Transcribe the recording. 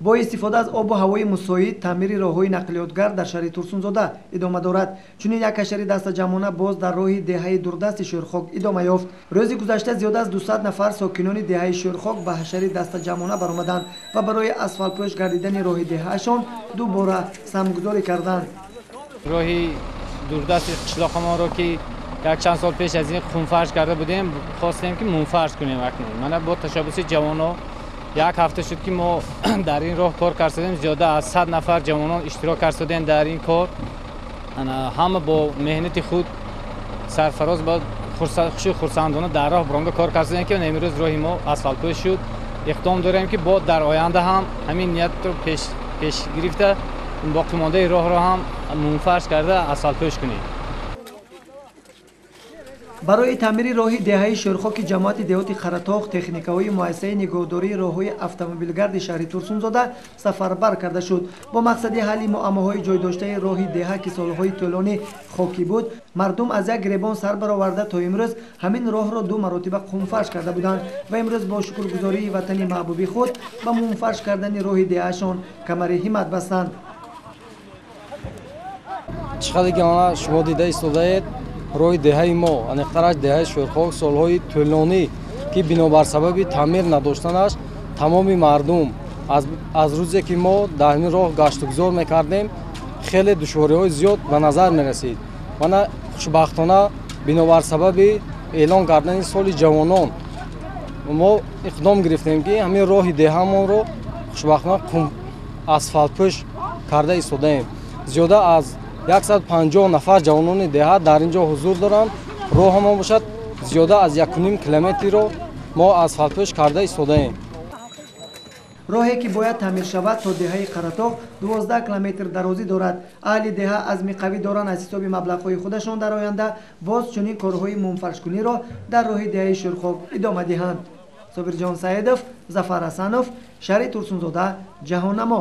Бо истифода аз обу ҳавои мусоид таъмири роҳҳои нақлиётгар дар шаҳри Турсунзода идома дорад. Чунин як ҳашари дастаҷамъона боз дар роҳи деҳаи дурдасти Шӯрхок идома ёфт. Рӯзи гузашта зиёда аз 200 нафар сокинони деҳаи Шӯрхок ба ҳашари дастаҷамъона баромаданд ва барои асфалтпӯш гардидани роҳи деҳаашон дубора самгузорӣ карданд. Роҳи дурдасти қишлоқамонро, ки якчанд сол пеш аз ин хунфарш карда будем, хостем, ки мунфарш кунем. Акнун мана бо ташаббуси ҷавонон як ҳафта шуд, ки мо дар ин роҳ кор кардем. Зиёда аз 100 нафар ҷавонон иштирок кардем дар ин кор. Ҳама бо меҳнати худ сарфароз, бо хушу хурсандона дар роҳ баромада кор кардем, ки имрӯз роҳи мо асфалтпӯш шуд. Иқдом дорем, ки бо дар оянда ҳам ҳамин ниятро пеш гирифта, боқимондаи роҳро ҳам мунфарш карда, асфалтпӯш кунем. Барои таъмири роҳи деҳаи Шӯрхоки ҷамоати деҳоти Қаратоғ техникаҳои муассисаи нигоҳдории роҳҳои автомобилгарди шаҳри Турсунзода сафарбар карда шуд. Бо мақсади ҳалли муаммоҳои ҷойдоштаи роҳи деҳа, ки солҳои тӯлонӣ хокӣ буд, мардум аз як гиребон сар бароварда, то имрӯз ҳамин роҳро ду маротиба қумфарш карда буданд ва имрӯз бо шукргузории ватани маҳбуби худ ба мунфарш кардани роҳи деҳаашон камари ҳиммат бастанд. Чӣ қадр ки ана шумо дида истодаед, роҳи деҳаи мо, аниқтараш деҳаи Шӯрхок, солҳои тӯлонӣ, ки бинобар сабаби таъмир надоштанаш, тамоми мардум аз рӯзе ки мо дар ҳамин роҳ гаштугузор мекардем, хеле душвориҳои зиёд ба назар мерасид. Мана, хушбахтона, бинобар сабаби эълон кардани соли ҷавонон мо иқдом гирифтем, ки ҳамин роҳи деҳамонро хушбахтона асфалтпӯш карда истодаем. Зиёда аз 150 нафар ҷавонони деҳа дар ин ҷо ҳузур доранд. Роҳамон бошад, зиёда аз 1,5 километрро мо асфалтпӯш карда истодаем. Роҳе, ки бояд таъмир шавад, то деҳаи Қаратоғ 12 километр дарозӣ дорад. Аҳли деҳа азми қавӣ доранд, аз ҳисоби маблағҳои худашон дар оянда боз чунин корҳои мунфаршкуниро дар роҳи деҳаи Шӯрхок идома диҳанд. Собирҷон Саидов, Зафар Ҳасанов, шаҳри Турсунзода, Ҷаҳоннамо.